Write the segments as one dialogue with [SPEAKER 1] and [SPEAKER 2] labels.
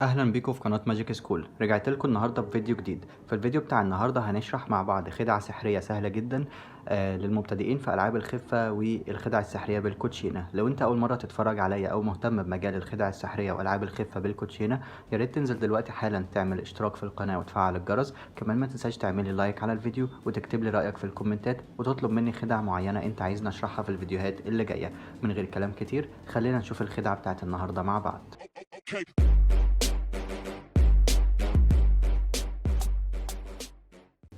[SPEAKER 1] اهلا بيكم في قناة Magic School. رجعت لكم النهارده بفيديو جديد. في الفيديو بتاع النهارده هنشرح مع بعض خدعه سحريه سهلة جدا للمبتدئين في العاب الخفة والخدع السحريه بالكوتشينه. لو انت اول مرة تتفرج عليا او مهتم بمجال الخدع السحريه والعاب الخفة بالكوتشينه، يا ريت تنزل دلوقتي حالا تعمل اشتراك في القناة وتفعل الجرس. كمان ما تنساش تعملي like على الفيديو وتكتب لي رايك في الكومنتات وتطلب مني خدع معينة انت عايزني اشرحها في الفيديوهات اللي جاية. من غير كلام كتير خلينا نشوف الخدعه بتاعت النهارده مع بعض.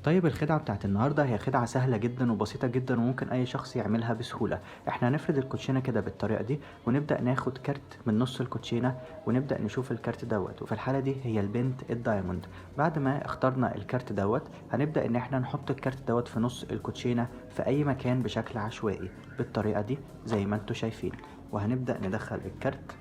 [SPEAKER 1] طيب الخدعة بتاعت النهاردة هي خدعة سهلة جدا وبسيطة جدا وممكن أي شخص يعملها بسهولة. احنا هنفرد الكوتشينة كده بالطريقة دي ونبدأ ناخد كارت من نص الكوتشينة ونبدأ نشوف الكارت دوت، وفي الحالة دي هي البنت ال diamond. بعد ما اخترنا الكارت دوت هنبدأ ان احنا نحط الكارت دوت في نص الكوتشينة في أي مكان بشكل عشوائي بالطريقة دي زي ما انتوا شايفين، وهنبدأ ندخل الكارت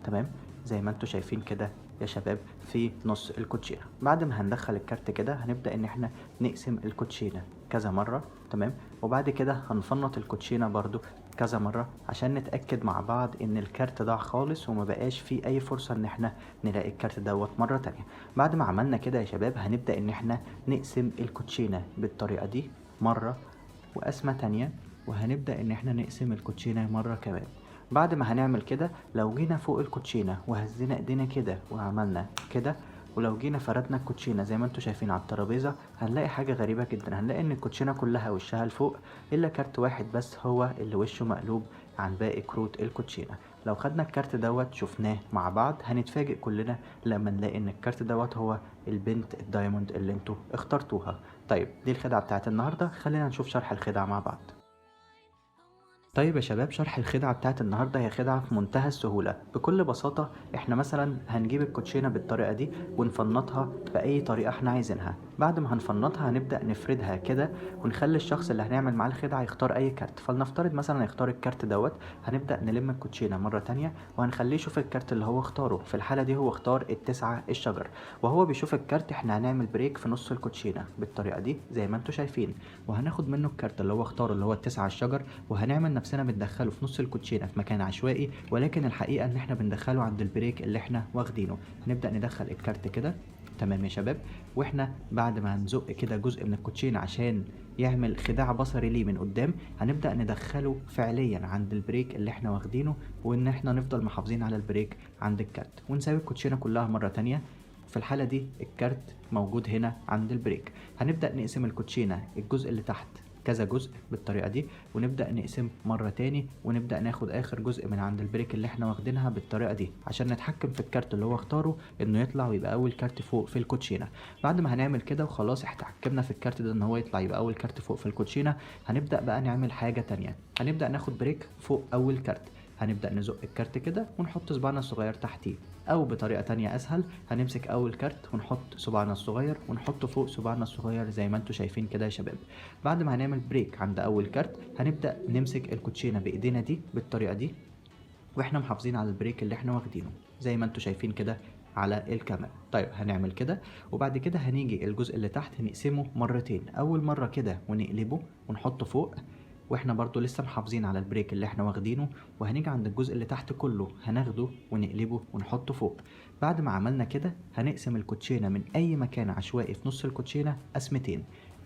[SPEAKER 1] تمام زي ما انتوا شايفين كده يا شباب في نص الكوتشينه. بعد ما هندخل الكارت كده هنبدأ ان احنا نقسم الكوتشينه كذا مرة تمام، وبعد كده هنفنط الكوتشينه برضو كذا مرة عشان نتأكد مع بعض ان الكارت ضاع خالص وما بقاش فيه اي فرصة ان احنا نلاقي الكارت دوت مرة تانية. بعد ما عملنا كده يا شباب هنبدأ ان احنا نقسم الكوتشينه بالطريقة دي مرة وقسمة تانية، وهنبدأ ان احنا نقسم الكوتشينه مرة كمان. بعد ما هنعمل كده لو جينا فوق الكوتشينة وهزينا ايدينا كده وعملنا كده، ولو جينا فردنا الكوتشينة زي ما انتوا شايفين على الترابيزة هنلاقي حاجة غريبة جدا. هنلاقي ان الكوتشينة كلها وشها لفوق الا كارت واحد بس هو اللي وشه مقلوب عن باقي كروت الكوتشينة. لو خدنا الكارت دوت شفناه مع بعض هنتفاجئ كلنا لما نلاقي ان الكارت دوت هو البنت ال diamond اللي انتوا اخترتوها. طيب دي الخدعة بتاعت النهاردة، خلينا نشوف شرح الخدعة مع بعض. طيب يا شباب شرح الخدعة بتاعت النهاردة هي خدعة في منتهى السهولة. بكل بساطة احنا مثلا هنجيب الكوتشينة بالطريقة دي ونفنطها بأي طريقة احنا عايزينها. بعد ما هنفنطها هنبدأ نفردها كده ونخلي الشخص اللي هنعمل معاه الخدعة يختار أي كارت. فلنفترض مثلا يختار الكارت دوت، هنبدأ نلم الكوتشينة مرة تانية وهنخليه يشوف الكارت اللي هو اختاره. في الحالة دي هو اختار التسعة الشجر، وهو بيشوف الكارت احنا هنعمل break في نص الكوتشينة بالطريقة دي زي ما انتوا شايفين، وهناخد منه الكارت اللي هو اختاره اللي هو التسعة الشجر، وهنعمل نفسنا بندخله في نص الكوتشينه في مكان عشوائي، ولكن الحقيقة ان احنا بندخله عند ال break اللي احنا واخدينه. هنبدا ندخل الكارت كده تمام يا شباب، واحنا بعد ما هنزق كده جزء من الكوتشينه عشان يعمل خداع بصري ليه من قدام هنبدا ندخله فعليا عند ال break اللي احنا واخدينه، وان احنا نفضل محافظين على ال break عند الكارت، ونساوي الكوتشينه كلها مرة تانية. في الحالة دي الكارت موجود هنا عند ال break. هنبدا نقسم الكوتشينه الجزء اللي تحت كذا جزء بالطريقة دي، ونبدأ نقسم مرة تاني، ونبدأ ناخد آخر جزء من عند ال break اللي احنا واخدينها بالطريقة دي عشان نتحكم في الكارت اللي هو اختاره انه يطلع ويبقى أول كارت فوق في الكوتشينة. بعد ما هنعمل كده وخلاص احنا اتحكمنا في الكارت ده ان هو يطلع يبقى أول كارت فوق في الكوتشينة، هنبدأ بقى نعمل حاجة تانية. هنبدأ ناخد break فوق أول كارت، هنبدأ نزق الكارت كده ونحط صباعنا الصغير تحتيه، أو بطريقة تانية أسهل هنمسك أول كارت ونحط صباعنا الصغير ونحطه فوق صباعنا الصغير زي ما انتوا شايفين كده يا شباب. بعد ما هنعمل break عند أول كارت هنبدأ نمسك الكوتشينة بإيدينا دي بالطريقة دي واحنا محافظين على ال break اللي احنا واخدينه زي ما انتوا شايفين كده على الكاميرا. طيب هنعمل كده، وبعد كده هنيجي الجزء اللي تحت نقسمه مرتين، أول مرة كده ونقلبه ونحطه فوق واحنا برضو لسه محافظين على ال break اللي احنا واخدينه، وهنيجي عند الجزء اللي تحت كله هناخده ونقلبه ونحطه فوق. بعد ما عملنا كده هنقسم الكوتشينة من اي مكان عشوائي في نص الكوتشينة قسمتين،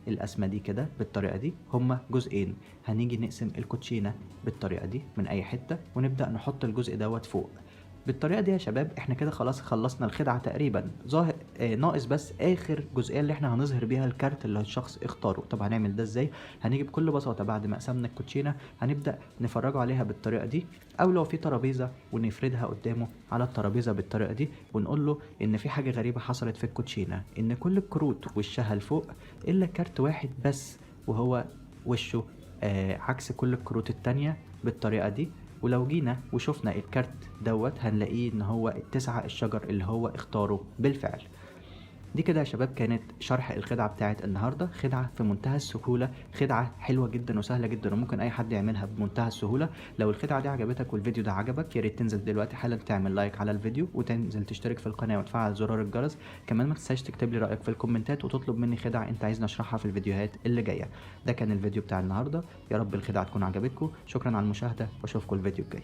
[SPEAKER 1] القسمة دي كده بالطريقة دي هما جزئين. هنيجي نقسم الكوتشينة بالطريقة دي من اي حتة ونبدأ نحط الجزء دوت فوق بالطريقة دي يا شباب. احنا كده خلاص خلصنا الخدعه تقريبا، ظاهر ناقص بس اخر جزئية اللي احنا هنظهر بيها الكارت اللي الشخص اختاره. طب هنعمل ده ازاي؟ هنيجي بكل بساطة بعد ما قسمنا الكوتشينه هنبدا نفرجه عليها بالطريقة دي، او لو في ترابيزة ونفردها قدامه على الترابيزة بالطريقة دي، ونقول له ان في حاجة غريبة حصلت في الكوتشينه، ان كل الكروت وشها لفوق الا كارت واحد بس وهو وشه عكس كل الكروت التانية بالطريقة دي. ولو جينا وشفنا الكارت دوت هنلاقيه ان هو التسعة الشجر اللي هو اختاره بالفعل. دي كده يا شباب كانت شرح الخدعة بتاعت النهاردة. خدعة في منتهى السهولة، خدعة حلوة جدا وسهلة جدا وممكن اي حد يعملها بمنتهى السهولة. لو الخدعة دي عجبتك والفيديو ده عجبك يا ريت تنزل دلوقتي حالا تعمل like على الفيديو وتنزل تشترك في القناة وتفعل زرار الجرس. كمان ما تنساش تكتب لي رأيك في الكومنتات وتطلب مني خدعة انت عايزني اشرحها في الفيديوهات اللي جاية. ده كان الفيديو بتاع النهاردة، يا رب الخدعة تكون عجبتكم. شكرا على المشاهدة واشوفكم الفيديو الجاي.